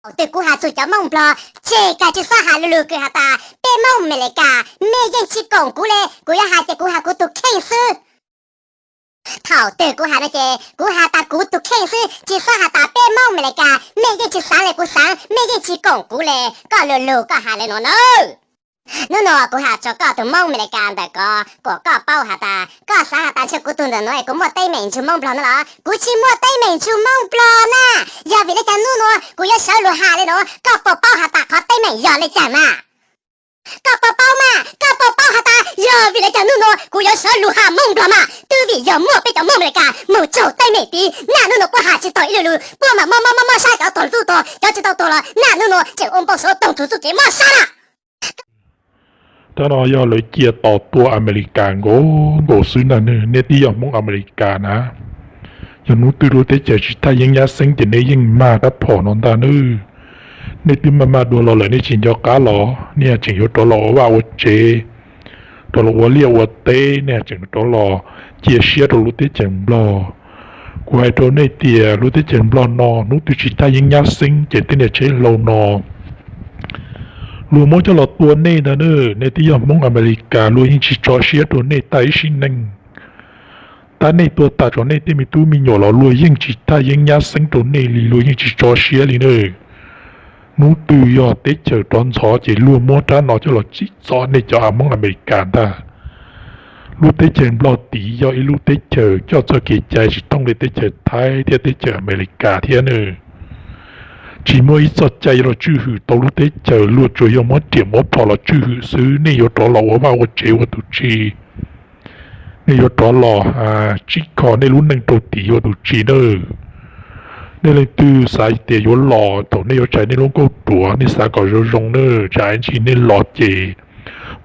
Thaum twg kuv has txug cov Moob Nplog, tseg kag tsi xob has lu lug kws has tas peb Moob Amelikas, mej yeej tsi koom kuv le. Kuv yuav has ces kuv has kuv tug kheej xwb. Thaum twg kuv has no ces kuv has tas kuv tug kheej xwb, tsi xob has tas peb Moob Amelikas, mej yeej tsi xaav le kuv xaav, mej yeej tsi koom kuv le. Koj lu lug koj has le nuav nawb. Nub nua kuv has rua koj tug Moob Amelikas ntawm ko kuas koj paub has tas, koj xaav has tas ntshe kuv tug ntawm nuav es kuv muaj teeb meem ntsug Moob Nplog na los? Kuv tsi muaj teeb meem ntsug Moob Nplog na. Yog vim le caag nub nua kuv yuav sawv lug has le nuav? Koj puas paub has tas qhov teeb meem yog le caag mas? Koj puas paub mas? Koj puas paub has tas yog vim le caag nub nua kuv yuav sawv lug has Moob Nplog mas? Twb vim yog muaj peb cov Moob Amelikas moog tsaug teeb meem tid, naj nub nua puab has tsi taug ib lu lug, puab mam muaj mob mob mob sab cov tuag txuj tuag, cov tsi tau tuag los naj nub nua tseem ua npau suav toog txug txuj kev mob sab na. Tab no yog lawv cia tos tua Amelikas nkaus nkaus xwb ntag nawb. Nej twb yog Hmoob Amelikas na, yog hnub twg lub teb chaws tsis thaj yeeb nyab xeeb ces nej yeej mag rab phom no ntag nawb. Nej twb mag mag dua los lawm nej tsis nco qab los? Nej tseem yuav rov los ua vaj ua tsev, rov los ua liaj ua teb, nej tseem rov los cia siab rau lub teb chaws Nplog. Kuv hais rau nej tias lub teb chaws Nplog no hnub twg tsis thaj yeeb nyab xeeb ces tej niag tsheb hlau no luag muab coj los tua nej ntag nawb. Nej twb yog Hmoob Amelikas, luag yeej tsis tso siab rau nej tag ib sim neej. Tab nej tua tas tso nej tej me tub me nyuam los luag yeej tsis thaj yeeb nyab xeeb rau nej li, luag yeej tsis tso siab li nawb. Hnub twg yog teb chaws rov ntxhov ces luag muab rab no coj los tsim txom nej cov Hmoob Amelikas ntag. Lub teb chaws Nplog tid yog ib lub teb chaws coj txoj kev cai tsis thooj li teb chaws Thaib thiab teb chaws Amelikas thiab nawb. Tsis muaj ib txoj cai yuav los tswj hwm tau lub teb chaws, luag tsuas yog muab riam muab phom los tswj hwm xwb. Nej yuav rov los ua vaj ua tsev ua tus tsi? Nej yuav rov los tsib kho nej lub neej rau tid ua tus tsi nawb? Nej leej twg xav tias yuav los thaum nej yuav tshais nej lub nkauj ruam, nej xav kom zoo zoo nawb, tsam ib ntsis nej los ces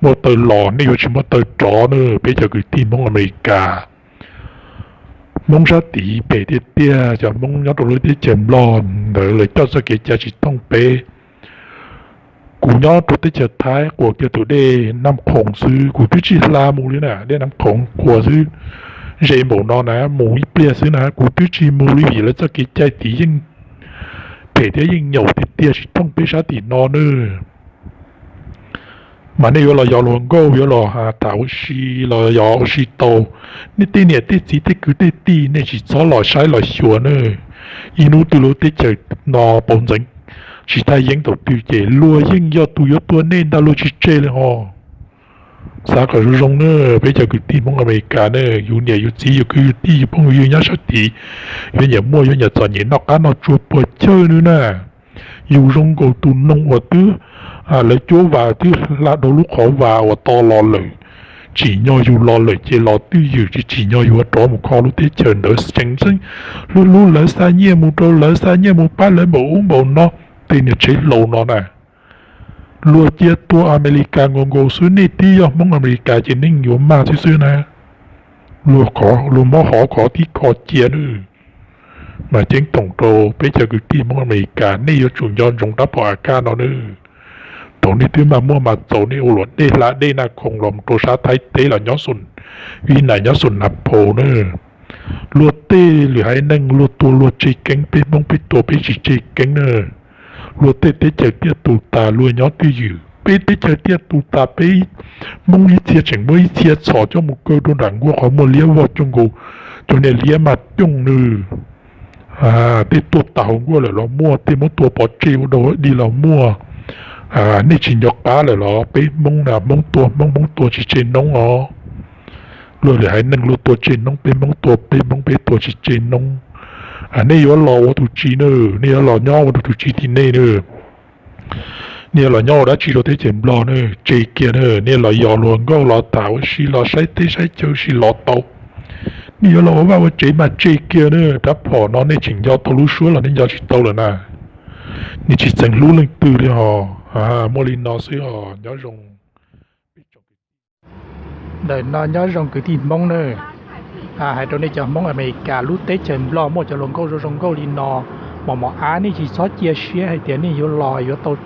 muaj taw los nej yuav tsis muaj taw rov nawb. Peb cov kwv tij Hmoob Amelikas, Hmoob sab tid phem tiag tiag, cov Hmoob nyob rau lub teb chaws Nplog ntawd lawv coj txoj kev cai tsis thooj peb. Kuv nyob rau teb chaws Thaib quas kiag tus dej Naj Khoov xwb, kuv twb tsis hla mus li na, dej Naj Khoov quas xwb, ze npaum no na, mus ib pliag xwb na, kuv twb tsis mus li vim lawv txoj kev cai tid yeej phem thiab yeej nyaum tiag tiag tsis thooj peb sab tim no nawb. Mas nej yuav los yos luag nkauj, yuav los tham ua si, los yos ua si tau, nej tej niam tej txiv tej kwv tej tij nej tsis txhob los saib los xyuas nawb. Ib hnub twg lub teb chaws no pauv ntxeev tsis thaj yeeb thaum twg ces luag yeej yog tus yuav tua nej ntag, luag tsis tseg li hos. Xav kom zoo zoo nawb peb cov kwv tij Hmoob Amelikas nawb, yus niam yus txiv yus kwv yus tij yus phooj yus ywg nyob sab tid, yuav nyiam muaj yuav nyiam txom nyem noj qab noj tsuag puas chawj nawb na. Yus zoo nkaus tus noog uas twb, lawv cuab vas twb hla dhau lub qhov vas uas to los lawm, tsim nyog yus los lawm ces los twj ywm, tsis tsim nyog yus rov mus kho lub teb chaws ntawd. Tseem hlub hlub lawv, xa nyiaj mus rau lawv, xa nyiaj mus pab lawv npaum ub npaum no, tej niag tsheb hlau no na. Luag cia tua Amelikas nkaus nkaus xwb, nej twb yog Hmoob Amelikas ces nej yuav mag xwb xwb na. Luag mob hov khov tib kho cia nawb. Mas ceeb toom rau peb cov kwv tij Hmoob Amelikas, nej yuav tsum nco ntsoov rab phom A K no nawb. Thaum nej twb mag muaj mag txaus nej ua luam dej hla dej Naj Khoov los rau sab Thaib teb los nyob Vib Nais nyob Xus Nas Phaus nawb. Luag tej lwm haiv neeg luag tua luag tseg keeb, peb Hmoob peb tua peb tsis tseg keeb na. Luag tej teb chaws tiaj tus tas luag nyob twj ywm, peb teb chaws tiaj tus tas peb Hmoob ib txhia tseem muab ib txhia txhom coj mus kaw rau nram nkuaj qhov muaj liab vog coj nkaus, cov niag liab mas cooj nws. Tej tuaj tas hauv nkuaj lawm los muaj, tej muab tua pov tseg ua dog ua dig los muaj. Nej tsis nco qab lawm los? Peb Hmoob na, Hmoob tua Hmoob, Hmoob tua tsis tseg Noob os. Luag lwm haiv neeg luag tua tseg Noob, peb Hmoob tua peb Hmoob, peb tua tsis tseg Noob. Nej yuav los ua tus tsi na? Nej yuav los nyob ua tus tsi tim nej na? Nej yuav los nyob ua dab tsi rau teb chaws Nplog na? Tseg kiag na, nej los yos luag nkauj los tham ua si los saib teb saib chaw si los tau. Nej yuav los ua vaj ua tsev mas tseg kiag na, rab phom no nej tseem nco tau lub suab los nej nco tsis tau lawm na. Nej tsis txeev hlub leej twg li hos. Muaj li no xwb os, nyob zoo. Ntawm no nyob zoo kwv tij Hmoob na. Hais rau nej cov Hmoob Amelikas, lub teb chaws Nplog muaj cov hluas nkauj zoo zoo nkauj li no, mos mos ab, nej tsis txhob cia siab hais tias nej yuav los yuav tau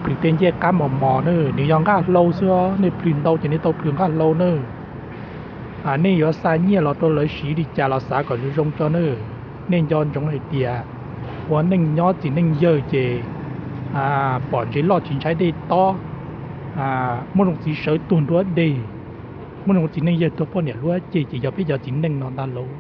plhws tej ncej qab mos mos na. Nws yog nqaj hlau xwb os, nej plhws ntau ces nej tau plhws nqaj hlau na. Nej yuav xa nyiaj los rau lawv siv li cas los xav kom zoo zoo tso na. Nej nco ntsoov hais tias ua neej nyob txiv neej yawg ces pom ntses loj tsis ntshai dej tob, muaj zoo txiv sawv tuag nruab deg, muaj zoo txiv neej yawg tuag poj niam luab ceg ces yog peb cov txiv neej no ntag lauj.